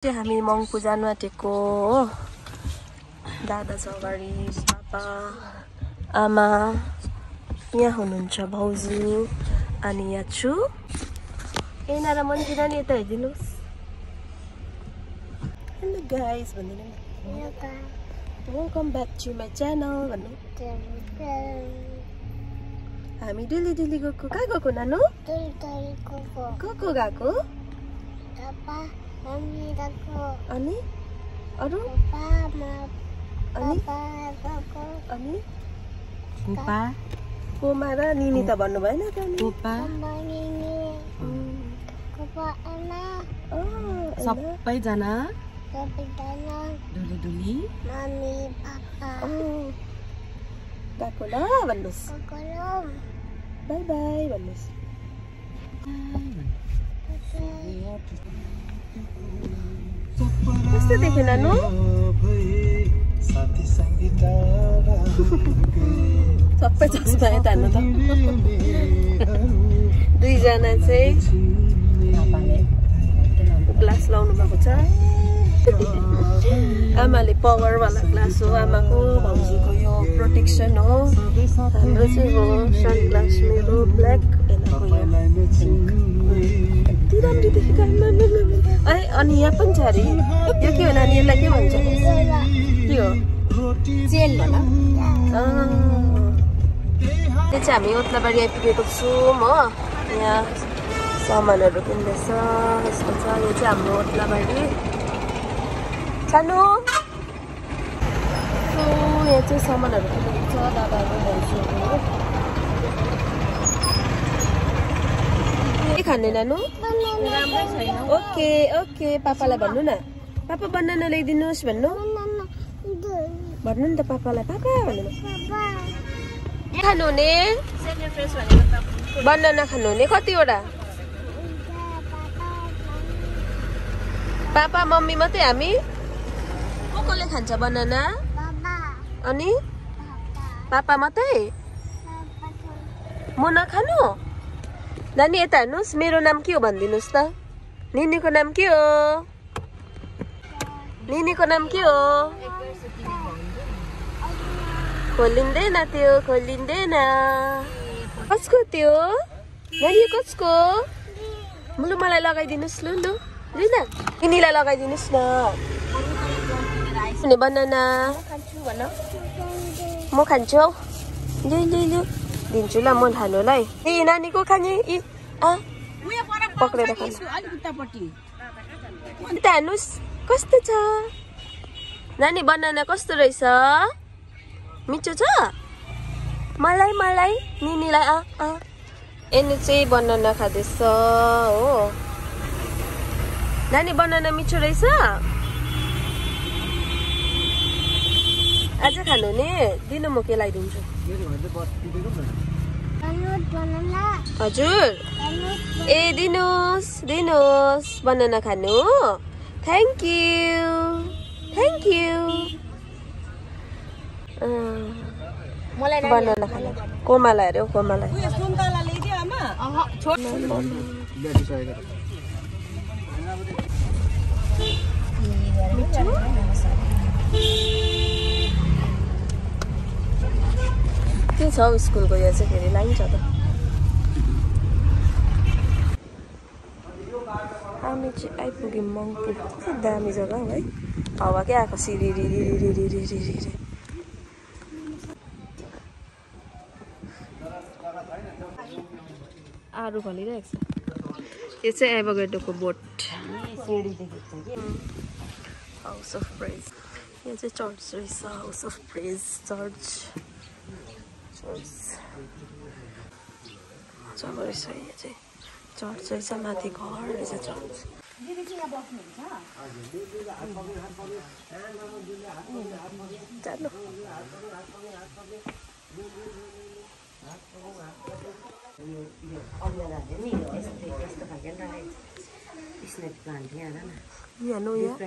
हामी मङ्पू जानु आँटेको हो। दादा छ अगाडि, पापा आमा यहाँ हुनुहुन्छ, भाउजू अनि यहाँ छु। एनारा मन्दिर नि यता हेरिदिनुहोस्। हेलो गाइस भन्दिनु न। Welcome back to my channel भन्नु। हामी डेली डेली गएको। कहाँ गएको नानु? को गएको? अनि अरु अनि पुपा पोमा र निनी त भन्नु भएन त नि? पुपा सबैजना डुली मम्मी पापा गएको ल भन्नुहोस्। बाई बाई भन्नुहोस्। कस्तो देख्यो नानु? सबै चस्मा यता हान्नु त। दुईजना चाहिँ ग्लास लाउनु भएको छ। आमाले पावर वाला ग्लास हो, आमाको भाउजूको यो प्रोटेक्सन हो। हाम्रो चाहिँ हो सनग्लास, मेरो ब्ल्याक, एनाको यो यति राम्रो देखेको। अनि यहाँ पनि छ अरे। यो के हो नानी? यसलाई के भन्छ? के हो? चेन भन। यो चाहिँ हामी ओत्लाबारी आइपुगेको छौँ हो। यहाँ सामानहरू किन्दैछ, यस्तो छ। यो चाहिँ हाम्रो ओत्लाबारी सानो। यहाँ चाहिँ सामानहरू किनेको छ, दादाहरू भाउजूहरू। के खाने नानु? ओके ओके, पापालाई भन्नु न। पापा बनाना ल्याइदिनुहोस् भन्नु। भन्नु नि त पापालाई, पापा भन्नु न। के खानुहुने? बनाना खानुहुने? कतिवटा? पापा मम्मी मात्रै? हामी कसले खान्छ बनाना? अनि पापा मात्रै? म नखानु? नानी यता हेर्नुहोस्, मेरो नाम के हो भनिदिनुहोस् त। निनीको नाम के हो? निनीको नाम के हो? खोलिँदैन त्यो, खोलिँदैन। कसको त्यो? नानी कसको? लु मलाई लगाइदिनुहोस्। लु लु लु न, निनीलाई लगाइदिनुहोस् न। बनाना म खान्छु। लु लु लु दिन्छु ल म खानुलाई। ए नानीको खाने? पक्रेर खानु। यता हेर्नुहोस् कस्तो छ नानी। बनाना कस्तो रहेछ? मिठो छ? मलाई मलाई निनीलाई यिनी चाहिँ बनाना खाँदैछ हो। नानी बनाना मिठो रहेछ? आज खानु नि? दिनु म के लगाइदिन्छु। हजुर ए दिनुहोस् दिनुहोस्। बनाना खानु? Thank you thank you. Banana खानु। कोमालाई अरे हो, कोमालाई। के छ स्कुलको? यो चाहिँ फेरि लाइन्छ त। हामी चाहिँ आइपुग्यौँ मङ्पू। कस्तो दामी जग्गा हो है। हावा क्या आएको सिरिरिरिरिरिरिरिरि। आरू भनिरहेको छ। यो चाहिँ एभोकाडोको बोट। हाउस अफ प्रेज। यो चाहिँ चर्च रहेछ। House of praise church. जब रहेछ यो चाहिँ चर्च रहेछ। माथि घर रहेछ चर्च। जानु यहाँ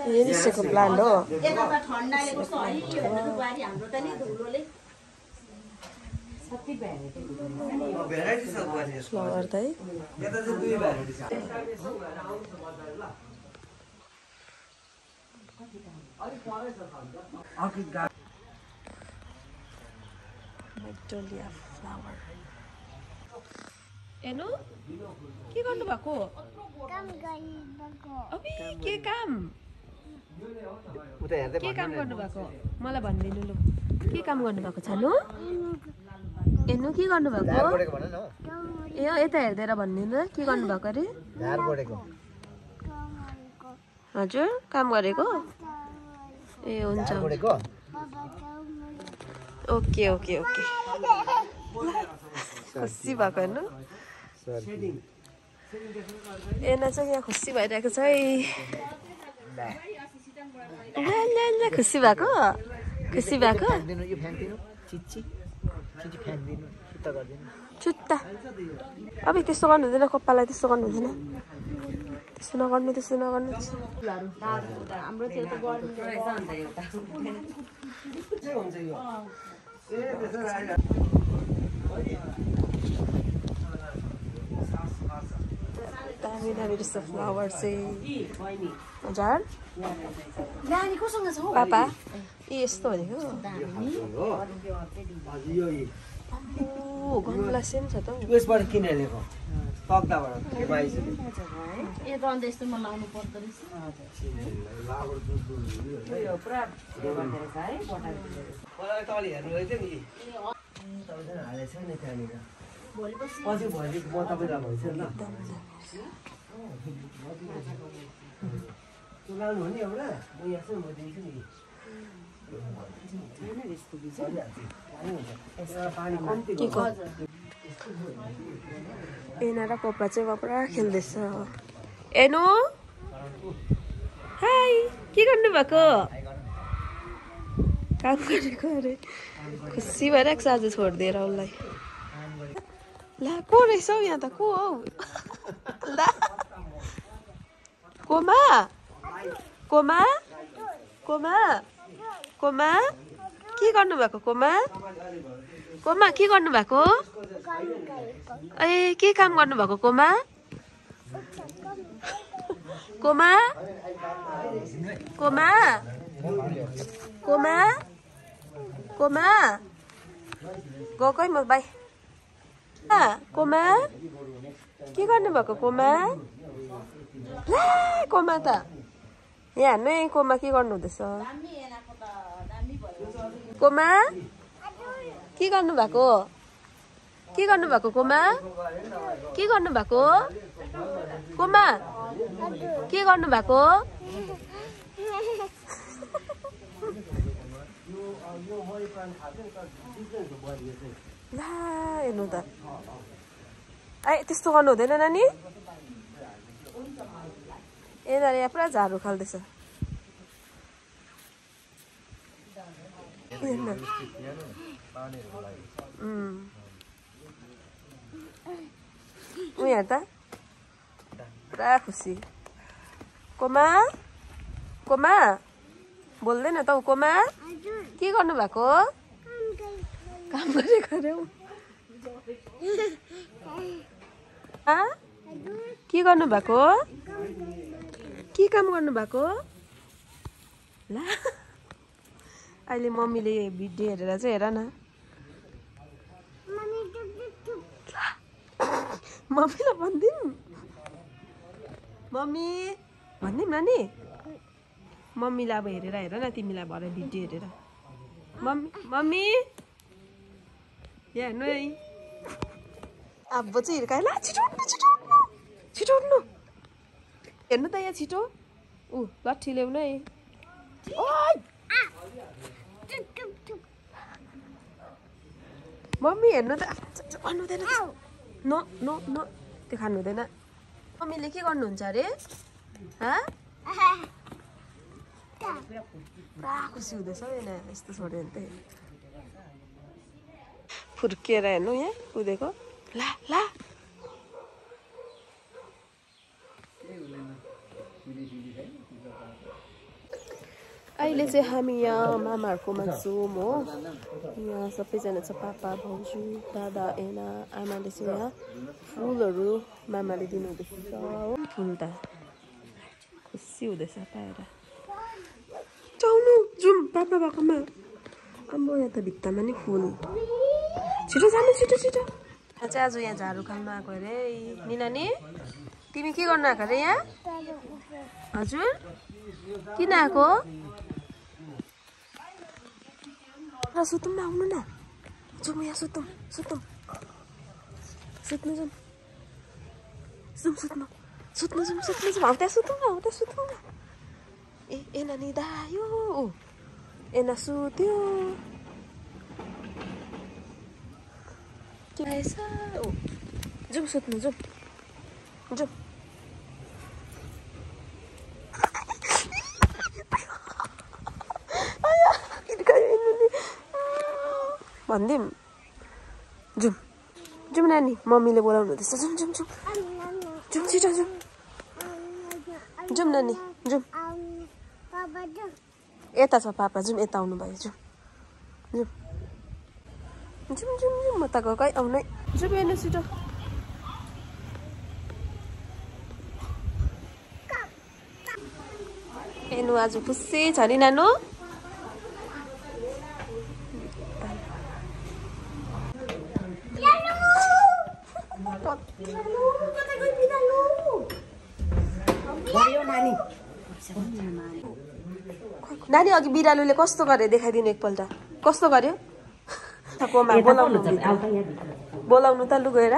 यो निस्केको प्लान्ट हो। फ्लावर त है Magnolia flower. एनु के गर्नु भएको काम गरिरहेको अबे के काम उता हेर्दै के काम गर्नु भएको मलाई भन्दिनु लु के काम गर्नु भएको छनु एनु के गर्नु भएको गोडेको भन न ए यता हेर्दै भन्दिनु के गर्नु भएको रे झार गोडेको हजुर काम गरेको ए हुन्छ झार गोडेको ओके ओके ओके खुसी भएको हेर्नु एना चाहिँ यहाँ खुसी भइरहेको छ है ल खुसी भएको खुसी भएको दिनु यो फ्यान दिनु चिच्ची चिच्ची फ्यान दिनु सुत्ता गर्दिनु चुत्ता अब त्यस्तो गर्नु हुँदैन कपाललाई त्यस्तो गर्नु हुँदैन त्यस्तो नगर्नु त्यस्तो नगर्नु हाम्रो चाहिँ त गर्नु दामी दामी जस्तो फ्लावर चाहिँ हजार नानी कोसँग छ पापा ए यस्तो भनेको गमला सेम छ त यसबाट किनेर ल्याएको तक्दाबाट ए त अन्त यस्तोमा लाउनु पर्दो रहेछ मलाई तल हेर्नु रहेछ नि तपाईँ हालेछ नि त्यहाँनिर पछि भोलि म तपाईँलाई भन्छु ल त्यो लानु हो नि एउटा म यहाँ चाहिँ म दिन्छु नि पानी कम्ती एना र कोपा चाहिँ अब पुरा खेल्दैछ एनु हाई के गर्नु भएको काम गरेको अरे खुसी भइरहेको छ आज छोडिदिएर उसलाई ला को रहेछ हौ यहाँ त को हौ ला कोमा कोमा कोमा कोमा के गर्नु भएको कोमा कोमा के गर्नु भएको ए के काम गर्नु भएको कोमा कोमा कोमा कोमा कोमा गएकै म बाई कोमा के गर्नु भएको कोमा ला कोमा त यहाँ हेर्नु है कोमा के गर्नु हुँदैछ कोमा के गर्नु भएको के गर्नु भएको कोमा के गर्नु भएको कोमा के गर्नु भएको ला हेर्नु त ए त्यस्तो गर्नु हुँदैन नानी यिनीहरू यहाँ पुरा झाडु खाल्दैछ उनीहरू त पुरा खुसी कोमा कोमा बोल्दैन त ऊ कोमा के गर्नु भएको काम गरेको अरे के गर्नु भएको के काम गर्नु भएको ला अहिले मम्मीले भिडियो हेरेर चाहिँ हेर न मम्मीलाई भनिदिउँ मम्मी भनिदिउँ नानी मम्मीलाई अब हेरेर हेर न तिमीलाई भरे भिडियो हेरेर मम्मी मम्मी यहाँ हेर्नु है अब चाहिँ हिर्कायो ला छिटो उठ्नु छिटो उठ्नु छिटो उठ्नु हेर्नु त यहाँ छिटो ऊ लट्ठी ल्याउनु है मम्मी हेर्नु त भन्नु हुँदैन नो नो नो त्यो खानु हुँदैन मम्मीले के गर्नुहुन्छ अरे पुरा खुसी हुँदैछ होइन यस्तो छोड्यो भने चाहिँ फुर्किएर हेर्नु यहाँ कुदेको ला ला अहिले चाहिँ हामी यहाँ मामाहरूकोमा छौँ हो यहाँ सबैजना छ पापा भाउजू दादा एना आमाले चाहिँ यहाँ फुलहरू मामाले दिनुहुँदैछ हो फुल त खुसी हुँदैछ पाएर जाउनु जाउँ पापा भएकोमा अम्बो यहाँ त भित्तामा नि फुल छिटो जानु छिटो छिटो चाहिँ आज यहाँ झाडु खानु आएको अरे निना नि तिमी के गर्नु आएको अरे यहाँ हजुर किन आएको र सुतौँ न आउनु न जाउँ यहाँ सुतौँ सुतौँ सुत्नु जाउँ जाउँ सुत्नु सुत्नु जाउँ सुत्नु जाउँ हौ त्यहाँ सुतौँ न हौ त्यहाँ सुतौँ न एना निदायो एना सुत्यो के आएछ ओ जाउँ सुत्नु जाउँ जाउँ भनिदिउँ जाउँ जाउँ नानी मम्मीले बोलाउनु हुँदैछ जाउँ जाउँ जाउँ जाउँ छिटो जाउँ जाउँ नानी जाउँ यता छ पापा जाउँ यता आउनु भयो जाउँ जाउँ जाउँ जाउँ जाउँ म त गएकै आउनै जाउँ हेर्नु छिटो हेर्नु आज खुसी छ नि नानु नानी अघि बिरालुले कस्तो गर्यो देखाइदिनु एकपल्ट कस्तो गर्यो बोलाउनु त लु गएर